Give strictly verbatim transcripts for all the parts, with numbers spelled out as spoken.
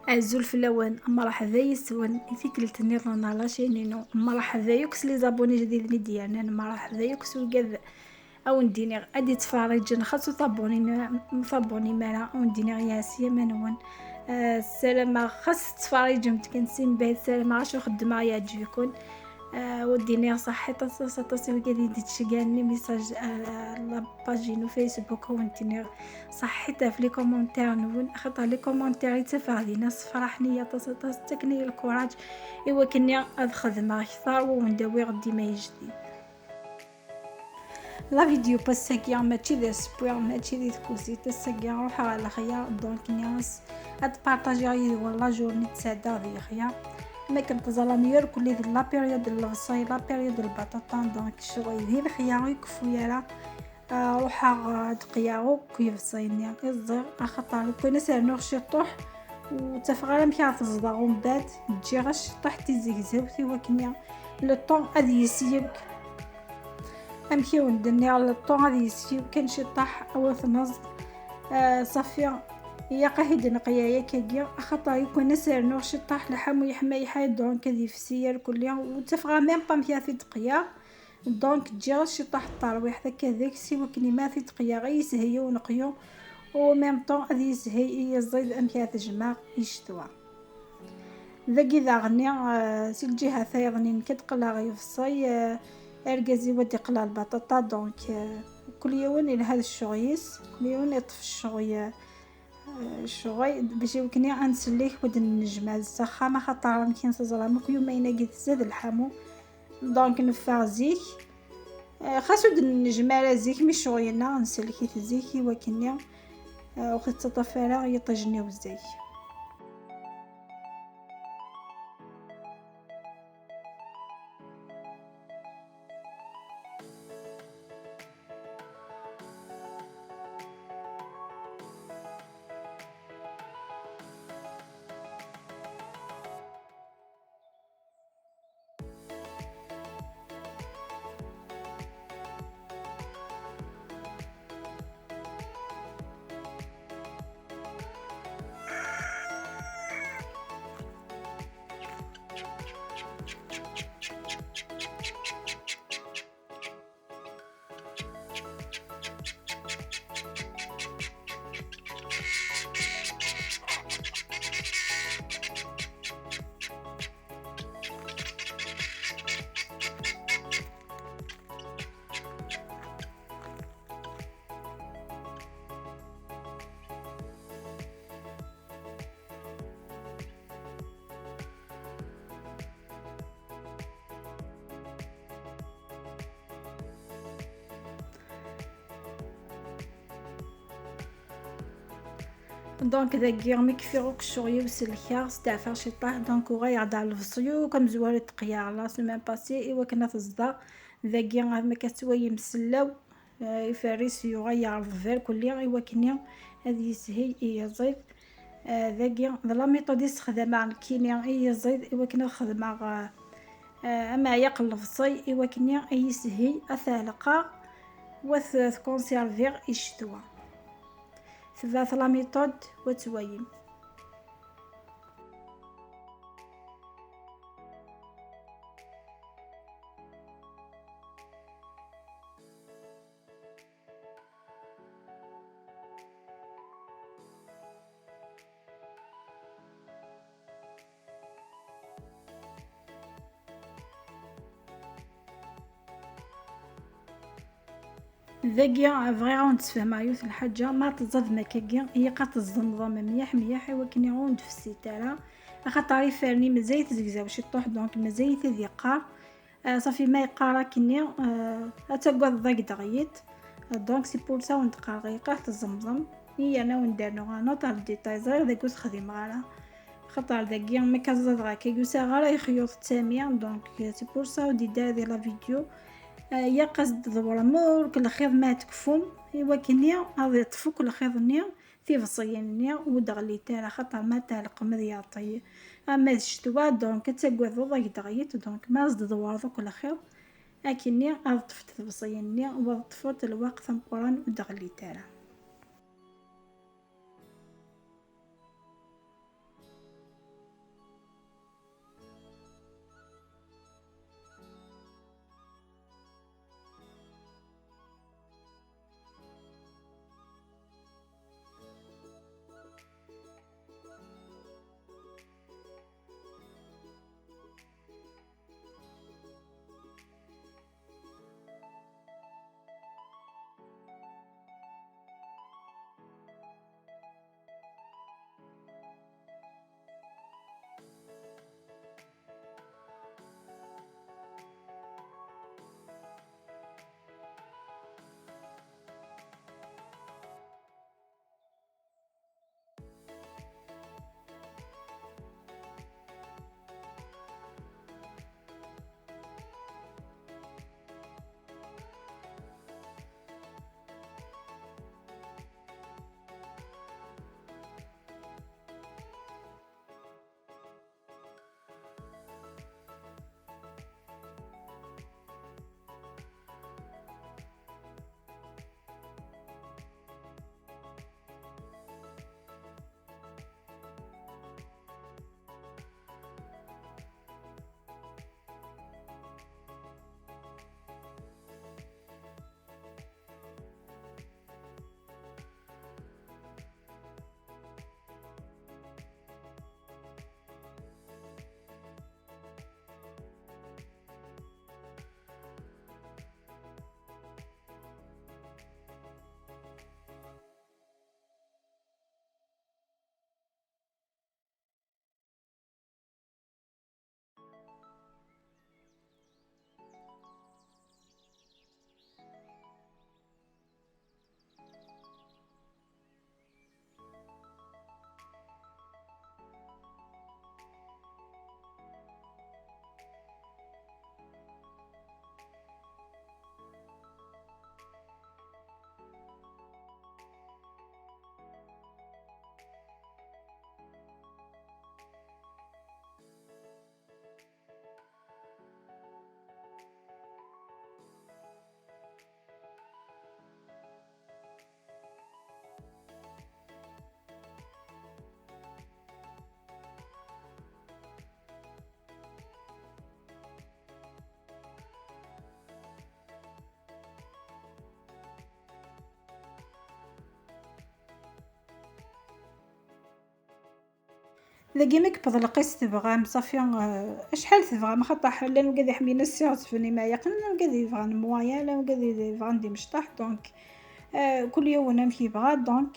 Azul fell-awen, mṛeḥba yes-wen i tikkelt nniḍen ar la chaîne-inu. Mṛeḥba yakk s les abonnés jdiden i d-yernan, mṛeḥba yakk s wigad, a wen-d-iniɣ, ad d-ittfeṛṛiǧen, xas ur tabbunim ara, a wen-d-iniɣ yeɛsi aman-nwen. Ah, ssarameɣ xas tettfeṛṛiǧemt kan simbayd, ssarameɣ acu xeddmeɣ yeɛǧeb-iken. Ah, ur d-iniɣ ṣaḥḥit aṭas, aṭas i wigad i d-ittceggɛen les messages ar la page-inu Facebook, ur wen-d-iniɣ ṣaḥḥit ɣef les commentaires-nwen, axaṭer les commentaires i ttafeɣ dinna ssefṛaḥen-iyi aṭas, aṭas, ttaken-iyi lkuṛaǧ i wakken ad xedmeɣ kteṛ, u wen-d-awiɣ dima ijdid. La vidéo n wass-agi mačči d asewwi, mačči d tkusit. Ass-agi ruḥeɣ ɣer Lexyar, donc nniɣ-as ad partajiɣ yid-wen la journée d-sɛeddaɣ di Lexyar. Am akken teẓram, irkelli d la période n lebṣel, la période n lbaṭaṭa, donc ccɣel di Lexyar ur ikeffu ara. Ah, ruḥeɣ, ah, ad qeyyɛeɣ akk ibṣiyen-nni i ẓẓiɣ, axaṭer lukan ad s-rnuɣ ciṭuḥ, ur ttafeɣ ara amek ara t-ẓḍeɣ, umbeɛd ǧǧiɣ-as ciṭuḥ n tizegzewt i wakken le temps ad yesyeb. Amek i wen-d-nniɣ, le temps ad yesyeb kan ciṭuḥ, a wer tneẓ. Ah, ṣafi, ilaq ad t-id-neqyeɛ akkagi, axaṭer lukan ad s-rnuɣ ciṭuḥ, lḥamu yeḥma yeḥma, donc ad yefsi irkelli, ur ttafeɣ même pas amek ara t-id-qeyyɛeɣ. Donc ǧǧiɣ ciṭuḥ n terwiḥt akka deg-s i wakken imi ara t-id-qeyyɛeɣ ad yeshel i uneqyu, u en même temps ad yeshel i yiẓid amek ara t-jemɛeɣ i ccetwa. Dagi daɣenni, eh, si lǧiha tayeḍnin nekk ad d-qqleɣ ibṣi, eh, argaz-iw ad d-iqqel ɣer lbaṭaṭa, donc, eh, kul yiwen ilha d ccɣel-is, kul yiwen iṭṭef ccɣel, eh, ccɣel, bac i wakken ad nsellek, ad d-nnejmaɛ s axxam, axaṭer amek i teẓram akk yumayen-agi tzad lḥamu, donc neffeɣ zik. Eh, xas ur d-nnejmaɛ ara zik, mi ccɣel-nneɣ nsellek-it zik i wakken, eh, ur ɣ-ittaṭṭaf ara yiṭij-nni uzzay. Donc dagi mi kfiɣ akk ccɣel-iw sellkeɣ, steɛfaɣ ciṭṭaḥ, donc uɣaleɣ-d ɣer lebṣel-iw, comme zwari d-qeyyɛeɣ la semaine passée, i wakken ad t-ẓḍeɣ. Dagi am akka tettwayem sellaw, eh, iferr-is yuɣal yeɛreḍ berkelli i wakken ad yeshel i yiẓid. Eh, dagi d la méthode i ssexdameɣ nekkini i yiẓid i wakken ad xedmeɣ, eh, eh, ameɛyaq n lebṣel i wakken ad yeshel ad t-ɛelqeɣ, wa t-, tkonserviɣ i ccetwa. Tebɛet la méthode, wa twayem. Dagi bɣiɣ ad wen-d-sfehmeɣ yiwet n lḥaǧa, ma teẓẓadem akkagi, ilaq ad teẓẓemḍem mliḥ mliḥ i wakken ur d-tfessit ara, axaṭer iferr-nni mazal-it zegzaw ciṭṭuḥ, donc mazal-it ad yeqqar. Ah, ṣafi ma yeqqar akkenni, ah, ad tagadeḍ ad k-d-ɣ yiṭ. Ah, donc c'est pour ça wen-d-qqareɣ ilaq ad teẓẓemḍem. I yerna wen-d-rnuɣ un autre détail, ẓriɣ dagi ur t-xdimeɣ ara. Xaṭer dagi, ma akka ẓẓadeɣ akka, ur sɛiɣ ara ixyuḍ d tami, donc c'est pour ça ur d-idda di la vidéo. Ah, ilaq ad s-d-tḍewrem ur k lxiḍ ma ad tekfum, i wakken ad iṭṭef akk lxiḍ-nni, tibṣiyin-nni ur d-ɣlit ara, xaṭer ma tɛelqem ad yeɛṭi. Ama d ccetwa, donc ad tagadeḍ ad k-d-ɣ yiṭ, donc ma s-d-tḍewreḍ akk lxiḍ, akkenni ad ṭṭfent tebṣiyin-nni, u ad ṭṭfent lweqt ameqqran ur d-ɣlit ara. Dagi ma yewweḍ lqis tebɣam, ṣafi, euh, acḥal tebɣam, xaṭer llan wigad iḥemmlen ad ssiɣezfen imayeqen, llan wigad yebɣan moyen, llan wigad yebɣan d imecṭaḥ, donc, euh, kul yiwen amek yebɣa, donc,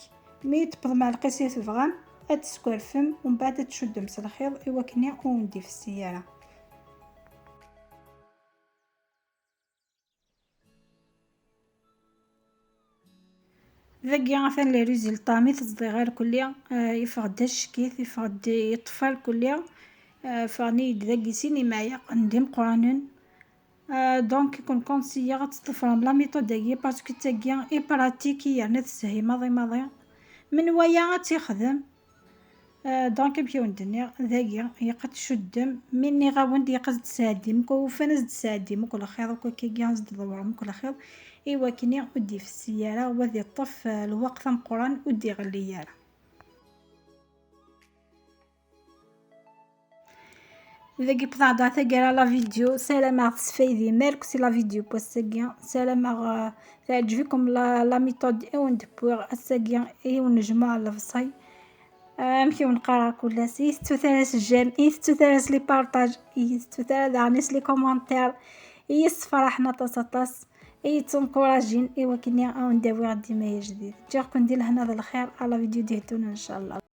mi tewweḍem ar lqis i tebɣam, ad teskerfem, umbeɛd ad tcuddem s lxiḍ, i wakken ur wen-d-ifessi ara. Dagi atan le résultat, mi teẓḍiɣ irkelli, euh, iffeɣ-d ackit, iffeɣ-d iṭṭef irkelli, euh, ffɣen-iyi-d dagi sin imayeqen d imeqqranen. Euh, donc, i ken-conseiller ad tḍefrem la méthode-agi, parce que d tagi i pratique i yerna teshel maḍi maḍi. Menwala ad tt-ixdem. Euh, donc, amek i wen-d-nniɣ, dagi, ilaq ad tcuddem, mi nniɣ-awen-d, ilaq ad s-d-tesɛeddim, kul ufan ad s-d-tesɛeddim akk lxiḍ, akk akkagi ad s-d-tḍewrem akk lxiḍ, i wakken ur d-ifessi ara, u ad iṭṭef, euh, lweqt ameqqran ur d-iɣelli ara. Dagi wwḍeɣ-d ɣer taggara la vidéo, ssarameɣ tesfaydim akk si la vidéo n wass-agi, ssarameɣ, euh, teɛǧeb-ikem la, la méthode i wen-d-wwiɣ ass-agi, i wen-nejmeɛ lebṣel. Amek i wen-qqareɣ kul ass, i tettut ara s j'aime, i tettut ara s les partages, i tettut ara daɣen s les commentaires, i yi-ssefraḥen aṭas aṭas, i yi-ttenkurajin i wakken ad wen-d-awiɣ dima ajdid. Ǧǧiɣ-ken di lehna d lxir, à la vidéo d-iheddun ncallah.